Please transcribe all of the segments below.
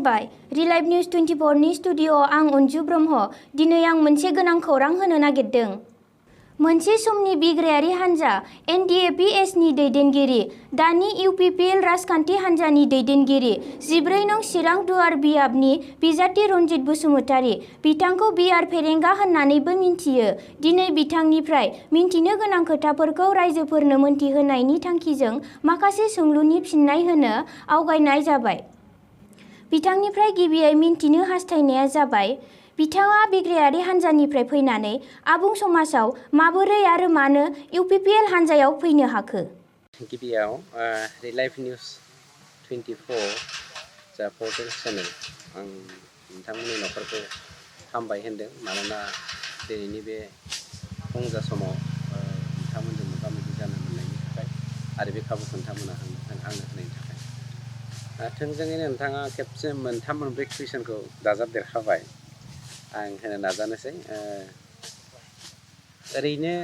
खुलुमबाय रिलाइभ निउज 24 नि स्टुडिअ आं अन्जु ब्रह्म दिनै आं मोनसे गोनां खौरां होनो नागिरदों। मोनसे समनि बिग्रायारि हान्जा NDAPS नि दैदेनगिरि दानि UPPL राजखान्थि हान्जानि दैदेनगिरि 14 नं चिरां दुवार बियाबनि बिजाथि रनजित बसुमतारी बिथांखौ बिआर फेरेंगा होननानैबो मिन्थियो। दिनै बिथांनिफ्राय मिन्थिनो गोनां खोथाफोरखौ रायजोफोरनो मोनथिहोनायनि थांखिजों माखासे सोंलुनि फिननाय होनो आवगायनाय जाबाय। बिथांनिफ्राय गिबियै मिन्थिनो हास्थायनाया जाबाय बिथाङा बिग्रायारि हान्जानिफ्राय फैनानै आबुं समाजाव माबोरै आरो मानो UPPL हान्जायाव फैनो हाखो। गिबियाव रिलाइभ निउज 24 जा पर्टेल चेनेल आं नोंथांमोननि न'खरखौ हामबाय होनदों मानोना दिनैनि बे फंजा समाव नोंथांमोनजों मोगा मोगि जानो मोननायनि थाखाय आरो बे खाबुखौ नोंथांमोना आंनो होनायनि थाखाय थोंजोङैनो नोंथाङा खेबसे मोनथाम मोनब्रै कुइसनखौ दाजाबदेरखाबाय आं होनो नाजानोसै। ओरैनो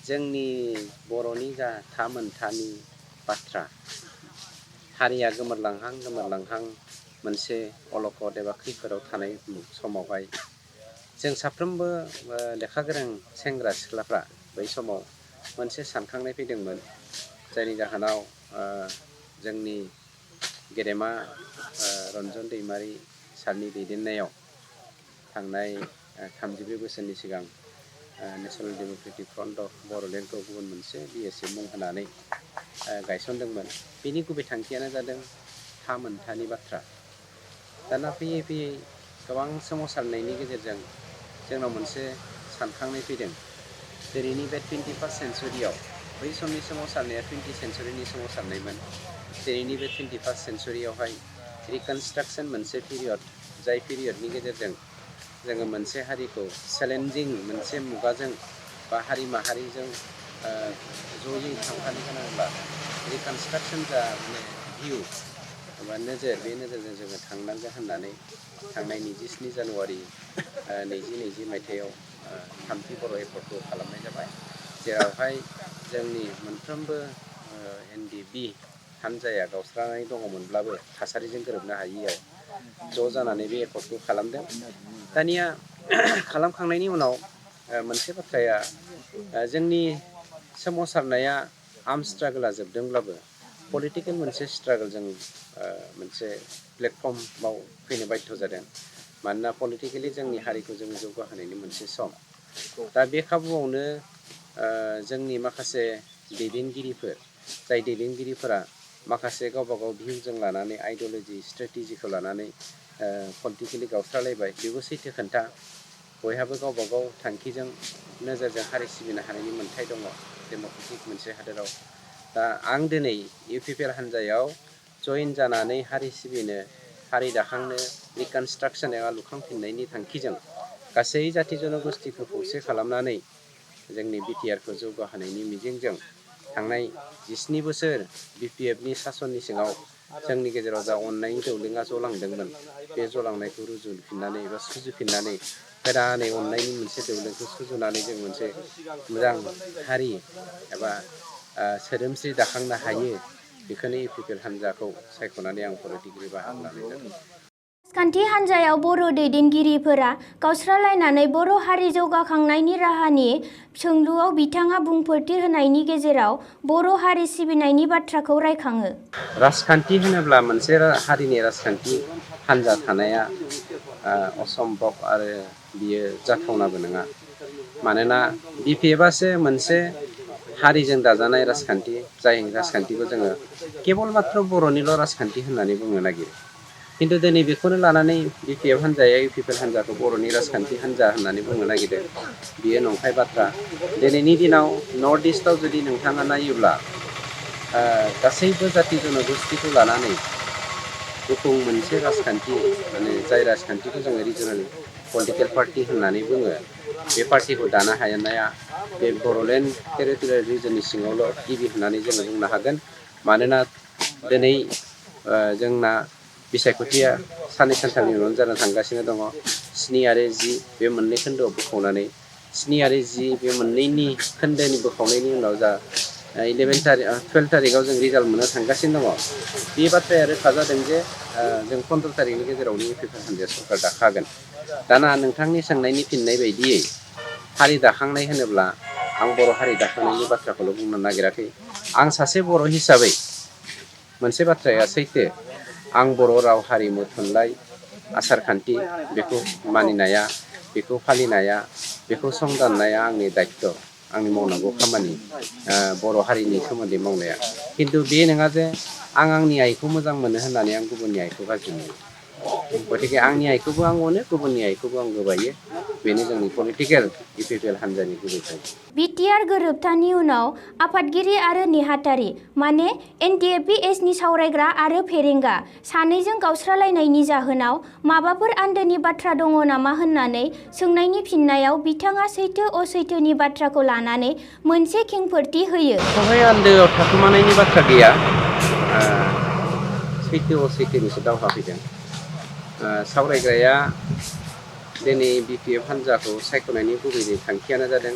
जोंनि बर'नि जा थामोनथानि बाथ्रा हारिया गोमोरलांहां मोनसे अलखद एबा खैफोदाव थानाय समावहाय जों साफ्रोमबो लेखा गोरों सेंग्रा सिख्लाफ्रा बै समाव मोनसे सानखांनाय फैदोंमोन जायनि जाहोनाव जोंनि गेदेमा रन्जन दैमारि सारनि दैदेननायाव थांनाय 32 बोसोरनि सिगां नेशनेल डेम'क्रेटिक फ्रन्ट अफ बर'लेण्डखौ गुबुन मोनसे BSF मुं होनानै गायसनदोंमोन। बेनि गुबै थांखियानो जादों थामोनथानि बाथ्रा। दाना फैयै फैयै गोबां सोमावसारनायनि गेजेरजों जोंनाव मोनसे सानखांनाय फैदों। दिनैनि बे 21st सेन्चुरियाव बै समनि सोमावसारनाया 20th सेन्चुरिनि सोमावसारनायमोन। दिनैनि बे 21st सेन्चुरियावहाय रिकनस्ट्राक्सन मोनसे पिरियड जाय पिरियडनि गेजेरजों जोङो मोनसे हारिखौ चेलेन्जिं मोनसे मुगाजों बा हारि माहारिजों जयै थांफानो गोनांब्ला रिकनस्ट्राक्सन जा भिउ एबा नोजोर बे नोजोरजों जोङो थांनांगोन होननानै थांनाय 27 जानुवारि 2020 मायथाइयाव थामथि बर' एफर्टखौ खालामनाय जाबाय जेरावहाय जोंनि मोनफ्रोमबो NDB हान्जाया गावस्रानानै दङमोनब्लाबो थासारिजों गोरोबनो हायियाव ज' जानानै बे एफर्टखौ खालामदों। दानिया खालामखांनायनि उनाव मोनसे बाथ्राया जोंनि सोमावसारनाया आर्म स्ट्रागोला जोबदोंब्लाबो पलिटिकेल मोनसे स्ट्रागोल जों मोनसे प्लेटफर्माव फैनो बाध्य जादों मानोना पलिटिकेलि जोंनि हारिखौ जों जौगाहोनायनि मोनसे सम। दा बे खाबुआवनो जोंनि माखासे दैदेनगिरिफोर जाय दैदेनगिरिफोरा माखासे गावबा गाव भिउजों लानानै आइडिय'लजि स्ट्रेटेजिखौ लानानै पलिटिकेलि गावस्रालायबाय बेबो सैथो खोन्था। बयहाबो गावबा गाव थांखिजों नोजोरजों हारि सिबिनो हानायनि मोन्थाय दङ डेम'क्रेटिक मोनसे हादोराव। दा आं दिनै UPPL हान्जायाव जइन जानानै हारि सिबिनो हारि दाखांनो रिकनस्ट्राक्सन एबा लुखांफिननायनि थांखिजों गासै जाथि जनगोष्ठीखौ खौसे खालामनानै जोंनि BTRखौ जौगाहोनायनि मिजिंजों थांनाय 17 बोसोर BPFनि सासननि सिङाव जोंनि गेजेराव जा अननायनि जौलेंआ जलांदोंमोन बे जलांनायखौ रुजुफिननानै एबा सुजुफिननानै गोदानै अननायनि मोनसे जौलेंखौ सुजुनानै जों मोनसे मोजां हारि एबा सोदोमस्रि दाखांनो हायो बेखौनो UPPL हान्जाखौ सायख'नानै आं पलिटिकेलि बाहागो लानाय जादों। राजखान्थि हान्जायाव बर' दैदेनगिरिफोरा गावस्रालायनानै बर' हारि जौगाखांनायनि राहानि सोंलुआव बिथाङा बुंफोरथि होनायनि गेजेराव बर' हारि सिबिनायनि बाथ्राखौ रायखाङो। राजखान्थि होनोब्ला मोनसे हारिनि राजखान्थि हान्जा थानाया असम्भब आरो बियो जाथावनाबो नङा। मानोना BPFआसो मोनसे हारिजों दाजानाय राजखान्थि जाय राजखान्थिखौ जोङो केबल मात्र बर'निल' राजखान्थि होननानै बुंनो नागिरो। खिन्थु दिनै बेखौनो लानानै BPF हान्जाया UPPL हान्जाखौ बर'नि राजखान्थि हान्जा होननानै बुंनो नागिरदों बियो नंखाय बाथ्रा। दिनैनि दिनाव नर्थ इस्टआव जुदि नोंथाङा नायोब्ला गासैबो जाथि जनगोष्ठीखौ लानानै गुफुं मोनसे राजखान्थि माने जाय राजखान्थिखौ जोङो रिजनेल पलिटिकेल पार्टि होननानै बुङो बे पार्टिखौ दानो हानाया बे बर'लेण्ड टेरिटरियेल रिजननि सिङावल' गिबि होननानै जोङो बुंनो हागोन। मानोना दिनै जोंना बिसायख'थिया साननै सानथामनि उनावनो जानो थांगासिनो दङ। 7 आरो 10 बे मोननै खोन्दोआव बोखावनानै 7 आरो 10 बे मोननैनि खोन्दोनि बोखावनायनि उनाव जा 12 तारिखआव जों रिजाल्ट मोननो थांगासिनो दङ बे बाथ्राया रोखा जादों जे जों 15 तारिखनि गेजेरावनो इउपिपिएल हान्जाया सरकार दाखागोन दाना नोंथांनि सोंनायनि फिननाय बायदियै हारि दाखांनाय होनोब्ला आं बर' हारि दाखांनायनि बाथ्राखौल' बुंनो नागिराखै आं सासे बर' हिसाबै मोनसे बाथ्राया सैथो आं बर' राव हारिमु थुनलाइ आसार खान्थि बेखौ मानिनाया बेखौ फालिनाया बेखौ संदाननाया आंनि दायित्व आंनि मावनांगौ खामानि बर' हारिनि सोमोन्दै मावनाया खिन्थु बे नङा जे आं आंनि आइखौ मोजां मोनो होननानै आं गुबुननि आइखौ गाज्रि मोनो गतिके आंनि आइखौबो आं अनो गुबुननि आइखौबो आं गोबायो बेनो जोंनि पलिटिकेल इउपिपिएल हान्जानि गुबै थांखि बिटिआर गोरोबथानि उनाव आफादगिरि आरो नेहाथारि माने एनडिएपिएसनि सावरायग्रा आरो फेरेंगा सानैजों गावस्रालायनायनि जाहोनाव माबाफोर आन्दोनि बाथ्रा दङ नामा होननानै सोंनायनि फिननायाव बिथाङा सैथो असैथोनि बाथ्राखौ लानानै मोनसे खेंफोरथि होयो। बेवहाय आन्दोआव थाखुमानायनि बाथ्रा गैया सैथो असैथोनिसो दावहा फैदों सावरायग्राया दिनै बिपिएफ हान्जाखौ सायख'नायनि गुबै थांखियानो जादों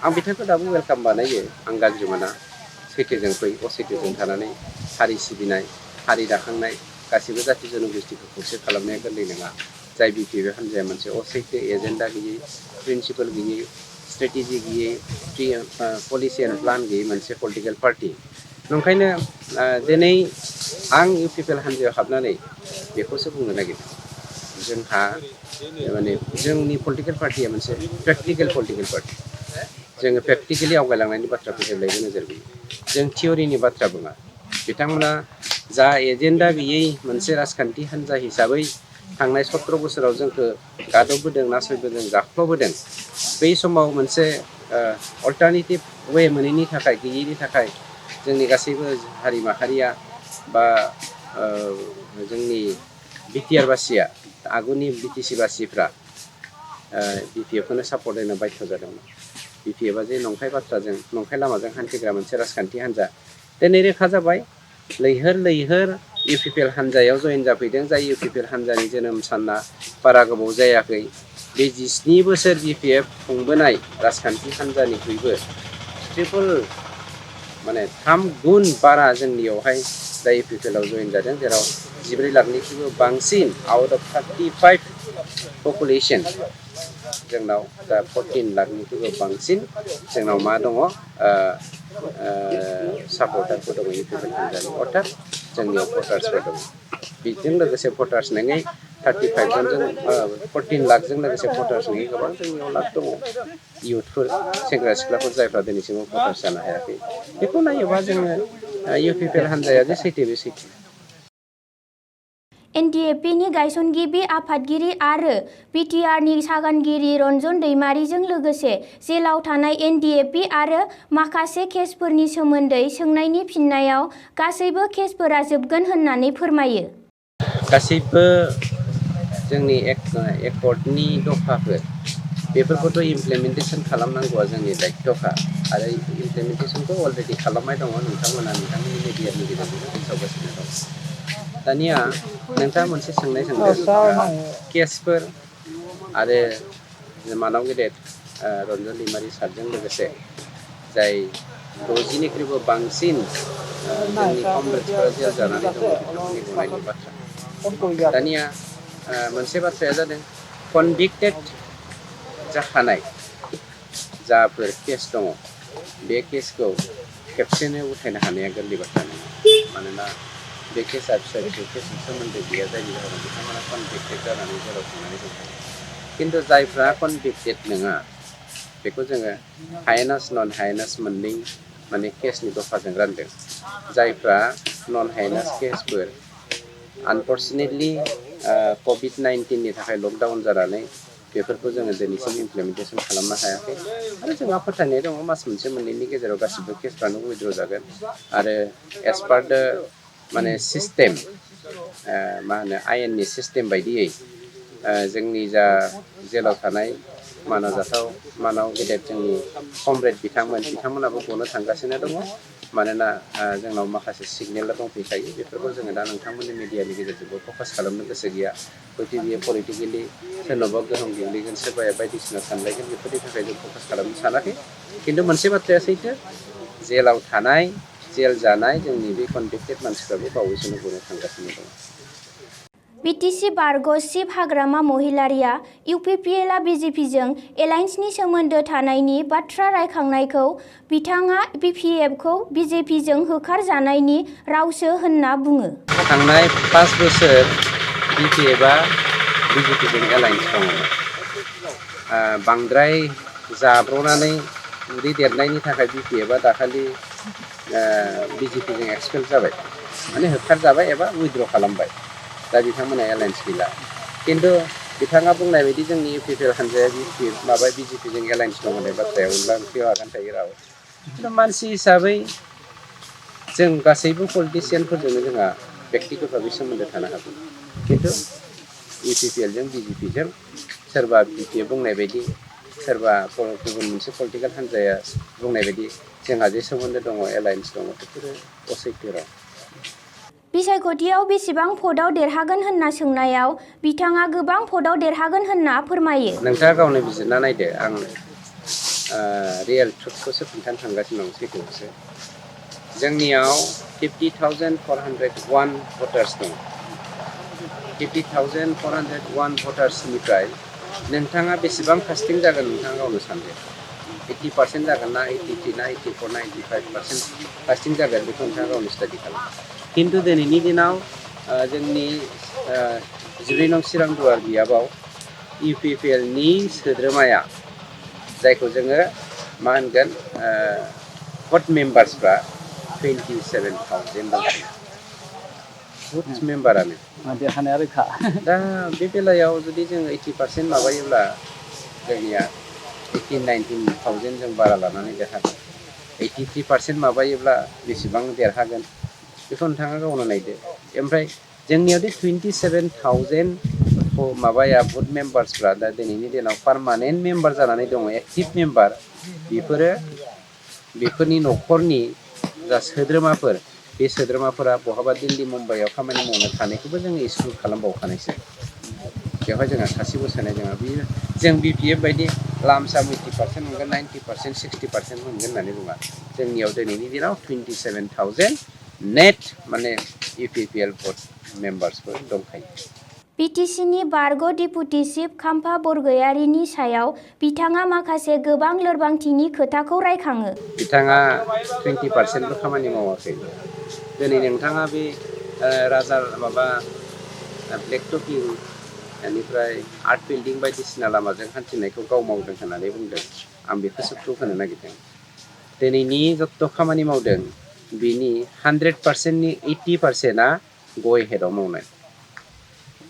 आं बिथांखौ दाबो वेलकाम बानायो आं गाज्रि मोना सैथोजों फै असैथोजों थानानै हारि सिबिनाय हारि दाखांनाय गासिबो जाथि जनगोष्ठीखौ खौसे खालामनाया गोरलै नङा जाय बिपिएफ हान्जाया मोनसे असैथो एजेन्डा गैयै प्रिन्सिपाल गैयै स्ट्रेटेजि गैयै पलिसि एन्ड प्लान गैयै मोनसे पलिटिकेल पार्टि नंखायनो दिनै आं इउपिपिएल हान्जायाव हाबनानै बेखौसो बुंनो नागिरदों जोंहा माने जोंनि पलिटिकेल पार्टिया मोनसे प्रेक्टिकेल पलिटिकेल पार्टि जोङो प्रेक्टिकेलि आवगायलांनायनि बाथ्राखौ जेब्लायबो नोजोर बोयो जों थियरिनि बाथ्रा बुङा बिथांमोना जा एजेन्डा गैयै मोनसे राजखान्थि हान्जा हिसाबै थांनाय 17 बोसोराव जोंखौ गादबबोदों नासयबोदों जाख्ल'बोदों बै समाव मोनसे अल्टारनेटिभ वे मोनैनि थाखाय गैयैनि थाखाय जोंनि गासैबो हारि माहारिया बा जोंनि बिटिआर बासिया आगुनि बिटिसि बासिफ्रा बिपिएफखौनो सापर्ट होनो बाध्य जादोंमोन बिपिएफआ जे नंखाय बाथ्राजों नंखाय लामाजों हान्थिग्रा मोनसे राजखान्थि हान्जा दिनै रोखा जाबाय लैहोर लैहोर इउपिपिएल हान्जायाव जयेन जाफैदों जाय इउपिपिएल हान्जानि जोनोम साना बारा गोबाव जायाखै बे 17 बोसोर बिपिएफ खुंबोनाय राजखान्थि हान्जानिख्रुइबो ट्रिपल माने 3 गुन बारा जोंनियावहाय दा इउपिपिएलआव जयेन जादों जेराव 14 लाखनिख्रुइबो बांसिन आउट अफ 35 पपुलेसन जोंनाव दा 14 लाखनिख्रुइबो बांसिन जोंनाव मा दङ सापर्टारफोर दङ इउपिपिएल हान्जानि अर्थात जोंनियाव भटार्सफोर दङ बेजों लोगोसे भटार्स नङै 35 जनजों 14 लाखजों लोगोसे भटार्स नङै गोबां जोंनियाव लाख दङ इयुथफोर सेंग्रा सिख्लाफोर जायफ्रा दिनैसिमाव भटार्स जानो हायाखै बेखौ नायोबा जोङो इउपिपिएल हान्जाया जे सैथो बे सैथो एनडिएपिनि गायसनगिरि आफादगिरि आरो बिटिआरनि सागानगिरि रन्जन दैमारिजों लोगोसे जेलाव थानाय एनडिएपि आरो माखासे केसफोरनि सोमोन्दै सोंनायनि फिननायाव गासैबो केसफोरा जोबगोन होननानै फोरमायो। गासैबो जोंनि एकर्डनि दफाफोर बेफोरखौथ' इमप्लिमेन्टेसन खालामनांगौआ जोंनि दायित्वखा आरो इमप्लिमेन्टेसनखौ अलरेडि खालामबाय दङ नोंथांमोना नोंथांमोननि मिडियानि गेजेरजों फोसावगासिनो दं दानिया नोंथाङा मोनसे सोंनाय सोंदों केसफोर आरो मानाव गेदेर रन्जन दैमारि सारजों लोगोसे जाय 60निख्रुइबो बांसिन जोंनि कमरेड्सफोरा जेल जानानै दङ बिथांमोननि गनायनि बाथ्रा दानिया मोनसे बाथ्राया जादों कनभिक्टेड जाखानाय जाफोर केस दङ बे केसखौ खेबसेनो उथायनो हानाया गोरलै बाथ्रा नङा मानोना बे केसआ फिसा फिसौ केसजों सोमोन्दो गैया जायनि जाहोनाव बिथांमोना कनभिक्टेड जानानै जेराव थांनानै दङ खिन्थु जायफ्रा कनभिक्टेड नङा बेखौ जोङो हायेनास नन हायेनास मोननै माने केसनि दफाजों रानदों जायफ्रा नन हायेनास केसफोर आनफर्चुनेटलि COVID-19नि थाखाय लकडाउन जानानै बेफोरखौ जोङो दिनैसिम इमप्लिमेन्टेसन खालामनो हायाखै आरो जोंहा फोथायनाय दङ मास मोनसे मोननैनि गेजेराव गासिबो केसफ्रानो उइथड्र जागोन आरो एस पार द माने सिस्टेम मा होनो आयेननि सिस्टेम बायदियै जोंनि जा जेलाव थानाय मानाव गेदेर जोंनि कमरेड बिथांमोनाबो गनो थांगासिनो दङ मानोना जोंनाव माखासे सिगनेल दंफैखायो बेफोरखौ जोङो दा नोंथांमोननि मिडियानि गेजेरजोंबो फकास खालामनो गोसो गैया हयथ' बियो पलिटिकेलि सोरनावबा गोहोम गोग्लैगोन सोरबाया बायदिसिना सानलायगोन बेफोरनि थाखाय जों फकास खालामनो सानाखै खिन्थु मोनसे बाथ्राया सैथो जेलाव थानाय जेल जानाय जोंनि बे कनभिक्टेड मानसिफ्राबो बावैसोनो गनो थांगासिनो दङ। बिटिसि बारग' चिफ हाग्रामा महिलारिया इउपिपिएलआ बिजेपिजों एलायन्सनि सोमोन्दो थानायनि बाथ्रा रायखांनायखौ बिथाङा बिपिएफखौ बिजेपिजों होखारजानायनि रावसो होनना बुङो। थांनाय 5 बोसोर बिपिएफआ बिजेपिजों एलायन्स दङ। बांद्राय जाब्रनानै उदै देरनायनि थाखाय बिपिएफआ दाखालि बिजेपिजों एक्सपेल जाबाय, माने होखारजाबाय एबा उइद्र' खालामबाय। दा बिथांमोना एलायन्स गैला। खिन्थु बिथाङा बुंनाय बायदि जोंनि इउपिपिएल हान्जाया बिजेपिजों एलायन्स दं होननाय बाथ्राया अनला ओंख्रियाव आगान थायो राव। खिन्थु मानसि हिसाबै जों गासैबो पलिटिसियानफोरजोंनो जोंहा बेक्तिगतभाबै सोमोन्दो थानो हागौ। खिन्थु इउपिपिएलजों बिजेपिजों सोरबा बिपिएफ बुंनाय बायदि सोरबा गुबुन मोनसे पलिटिकेल हान्जाया बुंनाय बायदि जोंहा जे सोमोन्दो दङ एलायन्स दङ बेफोरो असैथो राव। बिसायख'थियाव बेसेबां भटआव देरहागोन होनना सोंनायाव बिथाङा गोबां भटआव देरहागोन होनना फोरमायो। नोंथाङा गावनो बिजिरना नायदो, आं रियेल ट्रुथखौसो खोन्थानो थांगासिनो दं, सैथोखौसो। जोंनियाव 50,401 भटार्स दं। 50,401 भटार्सनिफ्राय नोंथाङा बेसेबां कास्टिं जागोन नोंथाङा गावनो सानदो। 80% जागोन ना 83 ना 84 ना 85% कास्टिं जागोन बेखौ नोंथाङा गावनो स्टाडि खालाम। खिन्थु दिनैनि दिनाव जोंनि 12 नं चिरां दुवार बियाबाव इउपिपिएलनि सोद्रोमाया जायखौ जोङो मा होनगोन भट मेम्बार्सफ्रा 27,000 दं। भट मेम्बारानो देरहानाया रोखा। दा बे बेलायाव जुदि जोङो 80% माबायोब्ला जोंनिया 18-19,000 जों बारा लानानै देरहागोन। 83% माबायोब्ला बेसेबां देरहागोन बेखौ नोंथाङा गावनो नायदो। ओमफ्राय जोंनियावदि 27,000 माबाया भट मेम्बार्सफ्रा दा दिनैनि दिनाव पार्मानेन्ट मेम्बार जानानै दङ, एक्टिभ मेम्बार, बेफोरनि न'खरनि जा सोद्रोमाफोर बे सोद्रोमाफोरा बहाबा दिल्ली मुम्बाइआव खामानि मावनो थानायखौबो जोङो एक्सक्लुड खालामबावखानायसो। बेवहाय जोंहा सासेबो सोनाय जोंहा बेयो जों बिपिएफ बायदि लामसाम 80% मोनगोन, 90%, 60% मोनगोन होननानै बुङा। जोंनियाव दिनैनि दिनाव 27,000 नेट माने इउपिपिएल भट मेम्बार्सफोर दंखायो। बिटिसिनि बारग' डिपुटि चिफ खाम्फा बरगयारिनि सायाव बिथाङा माखासे गोबां लोरबांथिनि खोथाखौ रायखाङो। बिथाङा 20%बो खामानि मावाखै। दिनै नोंथाङा बे राजा माबा ब्लेक टकिं बेनिफ्राय आर्ट बिल्डिं बायदिसिना लामाजों हान्थिनायखौ गाव मावदों होननानै बुंदों। आं बेखौसो प्रुफ होनो नागिरदों। दिनैनि जत्थ' खामानि मावदों बिनि 100%नि 80%आ गय हेडआव मावनाय।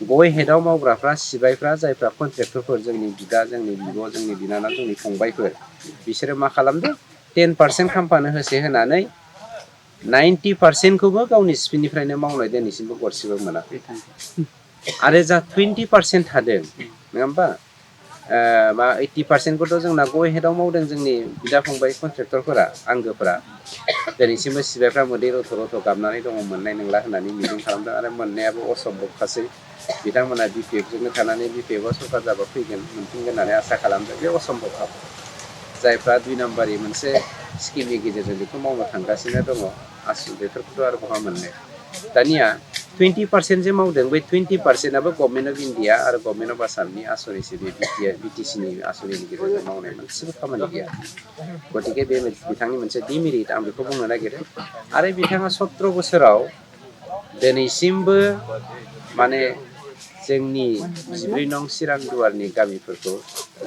गय हेडआव मावग्राफ्रा सिबायफ्रा जायफ्रा कन्ट्रेक्टरफोर जोंनि बिदा, जोंनि बिब', जोंनि बिनानाव, जोंनि फंबायफोर बिसोरो मा खालामदों 10% खाम्फानो होसे होनानै 90%खौबो गावनि स्पिनिफ्रायनो मावनाय दिनैसिमबो गरसेबो मोनाखै। आरो जा 20% थादों नङा होमबा, 80%खौथ' जोंना गय हेडआव मावदों जोंनि बिदा फंबाय कन्ट्रेक्टरफोरा आंगोफोरा। दिनैसिमबो सिबायफ्रा मोदै रथ' रथ' गाबनानै दङ मोननाय नंला होननानै मिजिं खालामदों आरो मोननायाबो असम्भबखासै। बिथांमोना बिपिएफजोंनो थानानै बिपिएफआ सरकार जाबा फैगोन मोनफिनगोन होननानै आसा खालामदों, बे असम्भबखा। जायफ्रा 2 नाम्बारि मोनसे स्किमनि गेजेरजों बेखौ मावनो थांगासिनो दङ बेफोरखौथ' आरो बहा मोननो। दानिया 20% जे मावदों बै 20%आबो गभर्नमेन्ट अफ इन्डिया आरो गभर्नमेन्ट अफ आसामनि आसनिसो बे बिटिसिनि आसनिनि गेजेरजों मावनाय मोनसेबो खामानि गैया। गतिके बे बिथांनि मोनसे डिमेरिट आं बेखौ बुंनो नागिरो। आरो बिथाङा 17 बोसोराव दिनैसिमबो माने जोंनि 12 नं चिरां दुवारनि गामिफोरखौ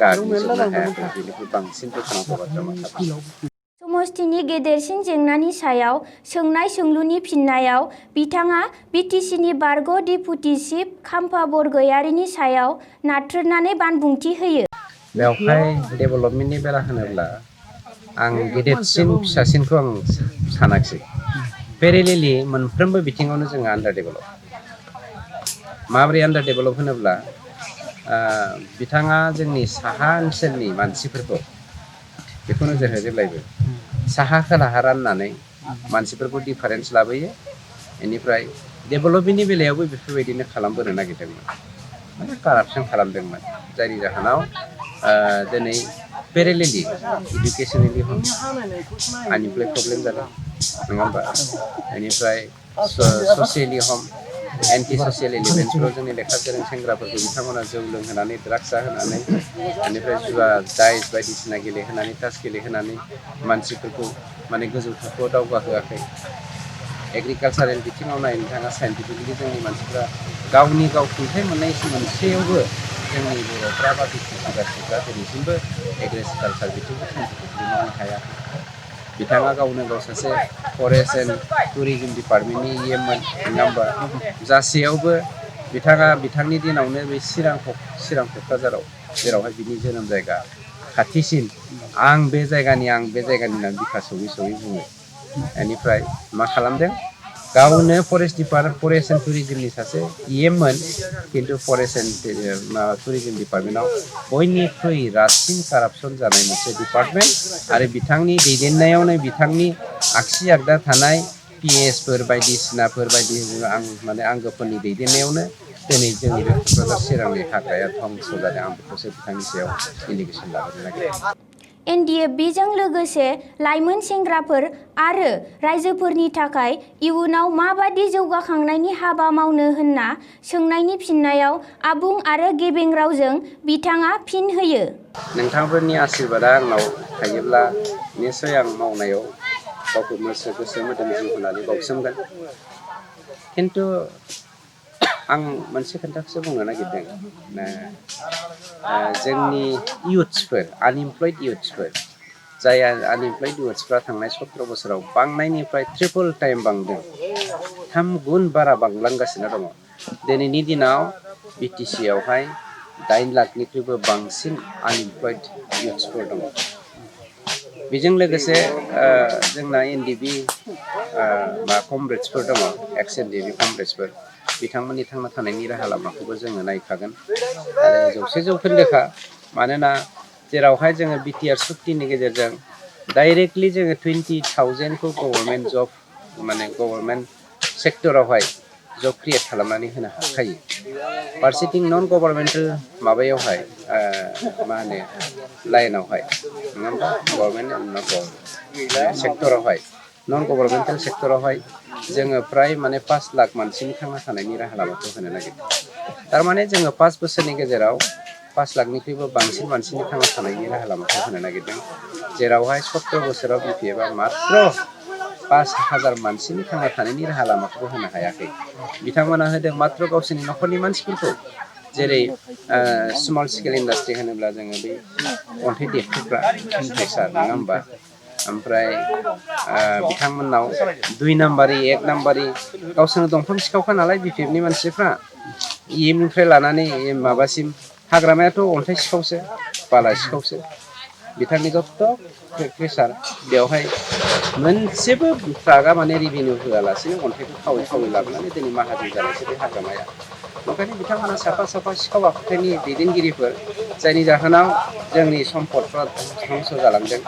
गाग्लोबजोबनो हायाखै। बेनिख्रुइ बांसिन दुखुनांथाव बाथ्रा मा थाबावो। समष्टिनि गेदेरसिन जेंनानि सायाव सोंनाय सोंलुनि फिननायाव बिथाङा बिटिसिनि बारग' डिपुटि चिफ खाम्फा बरगयारिनि सायाव नाथ्रोदनानै बानबुंथि होयो। बेवहाय डेभेलपमेन्टनि बेला होनोब्ला आं गेदेरसिन फिसासिनखौ आं सानाखिसै। पेरेलेलि मोनफ्रोमबो बिथिङावनो जोङो आन्डार डेभेलप। माबोरै आन्डार डेभेलप होनोब्ला बिथाङा जोंनि साहा ओनसोलनि मानसिफोरखौ बेखौ नोजोर हो जेब्लायबो साहा खोलाहा राननानै मानसिफोरखौ डिफारेन्स लाबोयो। बेनिफ्राय डेभेलपमेन्टनि बेलायावबो बेफोरबायदिनो खालामबोनो नागिरदोंमोन, माने कारापसन खालामदोंमोन। जायनि जाहोनाव दिनै पेरेलेलि इडुकेसनेलि आनइमप्लयड प्रब्लेम जादों नङा होमबा बेनिफ्राय ससियेलि हम एन्टि ससियेल एलिमेन्ट्सफोराव जोंनि लेखा गोरों सेंग्राफोरखौ बिथांमोना जौ लोंहोनानै ड्राग्स जाहोनानै बेनिफ्राय जुवा दाइस बायदिसिना गेलेहोनानै तास गेलेहोनानै मानसिफोरखौ माने गोजौ थाखोआव दावगाहोआखै एग्रिकालसारेल बिथिङाव नायनो थाङा साइन्टिफिकेलि जोंनि मानसिफ्रा गावनि गाव खुंथाइ मोननाय मोनसेयावबो जोंनि बर'फ्रा बा बिटिसिफ्रा दिनैसिमबो एग्रिकालसार बिथिंखौ साइन्टिफिकेलि मावनो हायाखै बिथाङा गावनो गाव सासे फरेस्ट एन्ड टुरिजम डिपार्टमेन्टनि इएममोन नङा होमबा जासेयावबो बिथाङा बिथांनि दिनावनो बे चिरां क'क्राझाराव जेरावहाय बिनि जोनोम जायगा खाथिसिन आं बे जायगानि होननानै बिखा सौयै सौयै बुङो बेनिफ्राय मा खालामदों गावनो फरेस्ट एन्ड टुरिजमनि सासे इएममोन खिन्थु फरेस्ट एन्ड टुरिजम डिपार्टमेन्टआव बयनिख्रुइ रासिन कारापसन जानाय मोनसे डिपार्टमेन्ट आरो बिथांनि दैदेननायावनो बिथांनि आगसि आगदा थानाय पिएसफोर बायदिसिनाफोर बायदि माने आंगोफोरनि दैदेननायावनो दिनै जोंनि बे क'क्राझार चिरांनि हाग्राया धंस जादों आं बेखौसो बिथांनि सायाव इलिगेसन लाबोनो नागिरदों एनडिएफबिजों लोगोसे लाइमोन सेंग्राफोर आरो रायजोफोरनि थाखाय इयुनाव माबादि जौगाखांनायनि हाबा मावनो होनना सोंनायनि फिननायाव आबुं आरो गेबें रावजों बिथाङा फिन होयो नोंथांफोरनि आशीर्बादा आंनाव थायोब्ला निसय आं मावनायाव गावखौ गोसो मोदोम जिउ होनानै बावसोमगोन खिन्थु आं मोनसे खोथाखौसो बुंनो नागिरदों जोंनि इयुथ्सफोर आनइमप्लयड इयुथ्सफोर जाय आनइमप्लयड इयुथ्सफ्रा थांनाय 17 बोसोराव बांनायनिफ्राय ट्रिपल टाइम बांदों 3 गुन बारा बांलांगासिनो दङ दिनैनि दिनाव बिटिसिआवहाय 8 लाखनिख्रुइबो बांसिन आनइमप्लयड इयुथ्सफोर दङ बेजों लोगोसे जोंना एनडिबि कमरेड्सफोर दङ एक्स एनडिबि कमरेड्सफोर बिथांमोननि थांना थानायनि राहा लामाखौबो जोङो नायखागोन आरो 100% मानोना जेरावहाय जोङो बिटिआर सुक्तिनि गेजेरजों डाइरेक्टलि जोङो 20,000खौ गभर्नमेन्ट जब माने गभर्नमेन्ट सेक्टरावहाय जब क्रिएट खालामनानै होनो हाखायो फारसेथिं नन गभर्नमेन्टेल माबायावहाय मा होनो लाइनावहाय नङा होमबा गभर्नमेन्ट सेक्टरावहाय नन गभर्नमेन्टेल सेक्टरावहाय जोङो फ्राय माने 5 लाख मानसिनि थांना थानायनि राहा लामाखौ होनो नागिरदों थारमाने जोङो 5 बोसोरनि गेजेराव 5 लाखनिख्रुइबो बांसिन मानसिनि थांना थानायनि राहा लामाखौ होनो नागिरदों जेरावहाय 17 बोसोराव बिपिएफआ मात्र 5,000 मानसिनि थांना थानायनि राहा लामाखौबो होनो हायाखै बिथांमोना होदों मात्र गावसोरनि न'खरनि मानसिफोरखौ जेरै स्मल स्केल इन्डास्ट्रि होनोब्ला जोङो बै अन्थाइ देख्रुबग्रा प्रेसार नङा होमबा ओमफ्राय बिथांमोननाव 2 नाम्बारि 1 नाम्बारि गावसोरनो दंफां सिखावखा नालाय बिपिएफनि मानसिफ्रा इएमनिफ्राय लानानै माबासिम हाग्रामायाथ' अन्थाइ सिखावसो बाला सिखावसो बिथांनि जत्त' प्रेसार बेवहाय मोनसेबो ट्राकआ माने रिभिनिउ होआलासिनो अन्थाइखौ खावै खावै लाबोनानै दिनै माहाजोन जानायसो बे हाग्रामाया ओंखायनो बिथांमोना साफा सिखाव आखुथायनि दैदेनगिरिफोर जायनि जाहोनाव जोंनि सम्पदफ्रा धंस जालांदों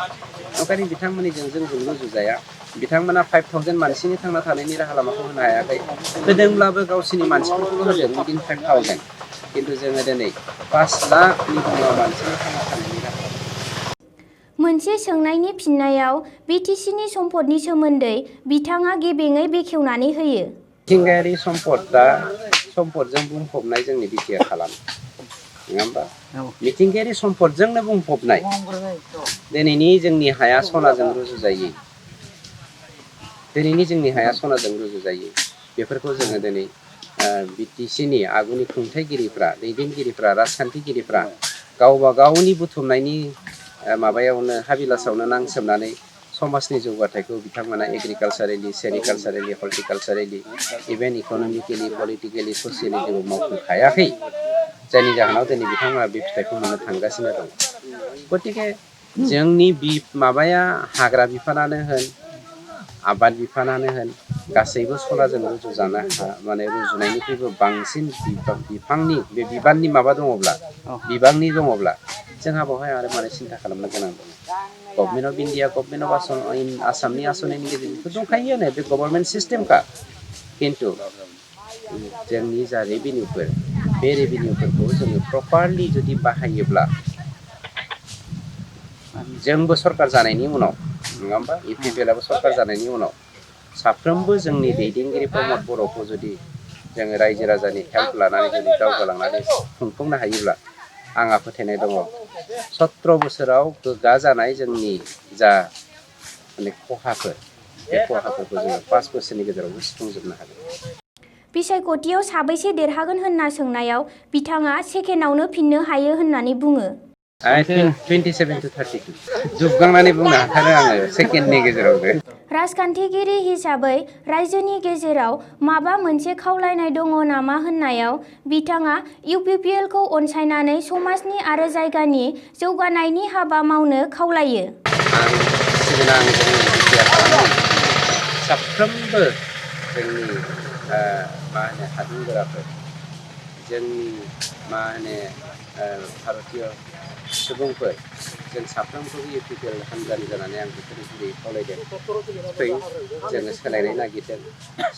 ओंखायनो बिथांमोननिजों जों रुजुजाया बिथांमोना 5,000 मानसिनि थांना थानायनि राहा लामाखौ होनो हायाखै होदोंब्लाबो गावसोरनि मानसिफोरखौल' होदों विदिन 5,000 खिन्थु जोङो दिनै 5 लाखनि मानसिनि थांना थानायनि राहा मोनसे सोंनायनि फिननायाव बिटिसिनि सम्पदनि सोमोन्दै बिथाङा गेबेङै बेखेवनानै होयो मिथिंगायारि सम्पदजों बुंफबनाय जोंनि बिटिआर हालाम नङा होमबा मिथिंगायारि सम्पदजोंनो बुंफबनाय दिनैनि जोंनि हाया सनाजों रुजुजायै बेफोरखौ जोङो दिनै बिटिसिनि आगुनि खुंथाइगिरिफ्रा दैदेनगिरिफ्रा राजखान्थिगिरिफ्रा गावबा गावनि बुथुमनायनि माबायावनो हाबिलासावनो नांसोमनानै समाजनि जौगाथायखौ बिथांमोना एग्रिकालसारेलि सेरिकालसारेलि हर्टिकालसारेलि इभेन इक'नमिकेलि पलिटिकेलि ससियेलि जेबो मावफुं हायाखै जायनि जाहोनाव दिनै बिथांमोना बे फिथाइखौ मोननो थांगासिनो दं गतिके जोंनि माबाया हाग्रा बिफानानो होन आबाद बिफानानो होन गासैबो सनाजों रुजुजानो माने रुजुनायनिख्रुइबो बांसिन बिफांनि बे बिबांनि दङब्ला जोंहा बेवहाय आरो माने सिन्था खालामनो गोनां दङ government of India government of आसामनि आसनिनि गेजेरजोंथ' दंखायोआनो बे गभर्नमेन्ट सिस्टेमखा खिन्थु जोंनि जा रेभिनिउफोर बे रेभिनिउफोरखौ जोङो प्रपारलि जुदि बाहायोब्ला जोंबो सरकार जानायनि उनाव नङा होमबा इउपिपिएलआबो सरकार जानायनि उनाव साफ्रोमबो जोंनि दैदेनगिरि प्रमद बर'खौ जुदि जोङो रायजो राजानि हेल्प लानानै जुदि दावगालांनानै खुंफुंनो हायोब्ला आंहा फोथायनाय दङ 17 बोसोराव गोग्गा जानाय जोंनि जा माने खहाफोर बे खहाफोरखौ जोङो 5 बोसोरनि गेजेरावनो सुफुंजोबनो हागोन। बिसायख'थियाव साबैसे देरहागोन होनना सोंनायाव बिथाङा सेकेन्डआवनो फिननो हायो होननानै बुङो। 27 to 32 जोबगांनानै बुंनो हाथारो आङो सेकेन्डनि गेजेरावनो। राजखान्थिगिरि हिसाबै रायजोनि गेजेराव माबा मोनसे खावलायनाय दङ नामा होननायाव बिथाङा इउपिपिएलखौ अनसायनानै समाजनि आरो जायगानि जौगानायनि हाबा मावनो खावलायो। आं साफ्रोमबो जोंनि मा होनो हादुंगोराफोर जोंनि मा होनो भारतीय सुबुंफोर जों साफ्रोमखौबो इउपिपिएल हान्जानि जानानै आं बेखौनो गुरैयै खावलायदों। जोङो सोलायनाय नागिरदों।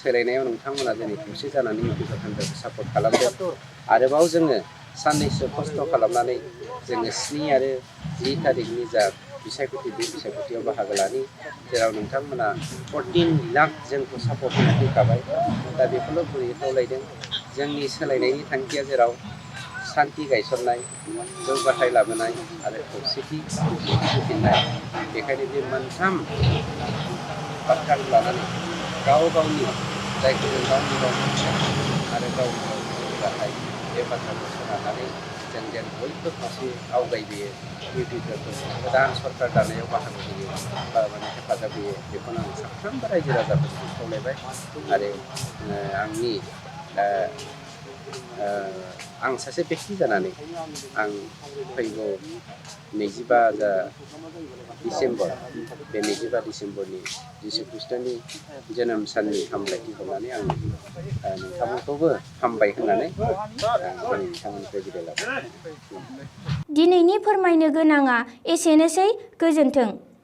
सोलायनायाव नोंथांमोना दिनै खौसे जानानै इउपिपिएल हान्जाखौ सापर्ट खालामदों। आरोबाव जोङो साननैसो खस्थ' खालामनानै जोङो 7 आरो 10 थारिखनि जा बिसायख'थि बे बिसायख'थियाव बाहागो लानि जेराव नोंथांमोना 14 लाख जोंखौ सापर्ट होनो फैखाबाय। दा बेखौल' गुरैयै खावलायदों। जोंनि सोलायनायनि थांखिया जेराव सान्थि गायसननाय, जौगाथाय लाबोनाय आरो खौसेथि होफिननाय। बेखायनो बे मोनथाम बाथ्राखौ लानानै गाव गावनि जायखौ जों गावनि आरो गावनि जौगाथाय बे बाथ्राखौ सोनारनानै जों जेन बयबो खौसे आवगायबोयो इउपिपिएलखौ गोदान सरकार दानायाव बाहागो होयो बा माने हेफाजाब होयो बेखौनो आं साफ्रोमबो रायजो राजाफोरखौ खावलायबाय। आरो आंनि आं सासे बेक्ति जानानै आं फैगौ 25 डिसेम्बर बे 25 डिसेम्बरनि जिसु खृष्टनि जोनोम साननि हामलायथि हरनानै आं नोंथांमोनखौबो हामबाय होननानै नोंथांमोननिफ्राय बिदाय लाबाय। दिनैनि फोरमायनो गोनाङा एसेनोसै। गोजोन्थों।